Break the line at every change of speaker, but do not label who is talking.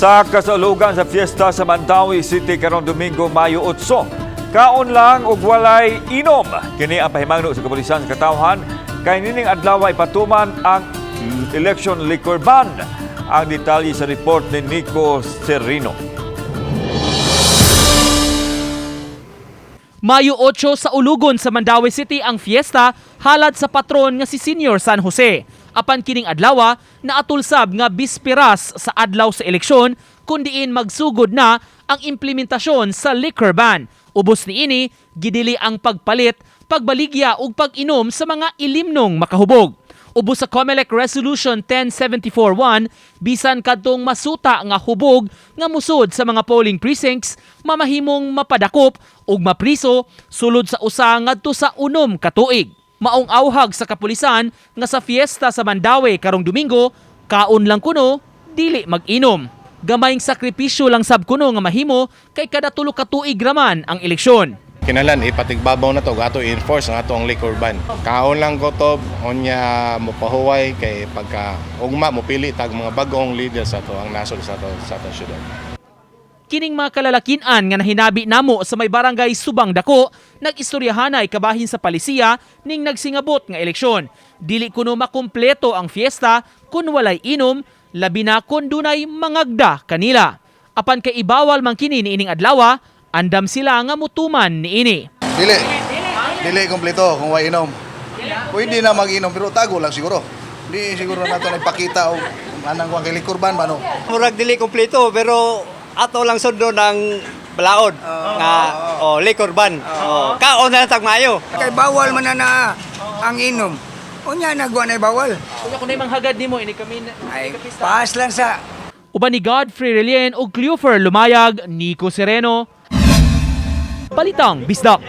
Sa kasalugan sa fiesta sa Mandaue City karong Domingo, Mayo 8. Kaon lang ug walay inom. Kini ang pahimangno sa kapulisan sa katawhan kay nining adlaw ay patuman ang election liquor ban. Ang detalye sa report ni Nico Serino.
Mayo 8 sa Ulugon sa Mandaue City ang fiesta halad sa patron nga si Senior San Jose. Apan kining adlawa naatulsab nga bisperas sa adlaw sa eleksyon kun diin magsugod na ang implementasyon sa liquor ban. Ubos niini gidili ang pagpalit, pagbaligya ug pag-inom sa mga ilimnong makahubog. Ubos sa COMELEC Resolution 1074-1, bisan kadtong masuta nga hubog nga musod sa mga polling precincts, mamahimong mapadakop ug mapriso sulod sa usa ngadto sa 6 ka tuig. Maong auhag sa kapulisan nga sa fiesta sa Mandaue karong Domingo, kaon lang kuno, dili mag-inom. Gamayng sakripisyo lang sab kuno nga mahimo kay kada 3 ka tuig raman ang eleksyon.
Kinalan ipatigbabaw na to ato i-enforce ang ato ang liquor ban. Kaon lang gotob unya mopahuway kay pagka ugma mopili tag mga bag-ong leader sa ato ang nasod sa atong syudad.
Kining mga kalalakinan nga nahinabi namo sa may barangay Subang Dako, nag-istoryahanay kabahin sa palisiya ning nagsingabot nga eleksyon. Dili kuno makumpleto ang fiesta kun walay inom, labi na kun dunay mangagda kanila. Apan kay ibawal man kini niining adlawa, andam sila nga mutuman niini.
Dili. Dili kompleto kung way inom. Pwede na mag-inom pero tago lang siguro. Di siguro nato nagpakita og anang kuang kay liquor ban ba no.
Murag dili kompleto pero ato lang sundon ang balaod nga oh, liquor ban. Oh, kaon na lang tag maayo.
Kay bawal man na na ang inom. Unya nagwa na bawal.
Kunya kun manghagad nimo ini kami
Ay, paas lang sa
Uban ni Godfrey Relien ug Cleofer Lumayag, Nico Sereno. Balitang Bisdak.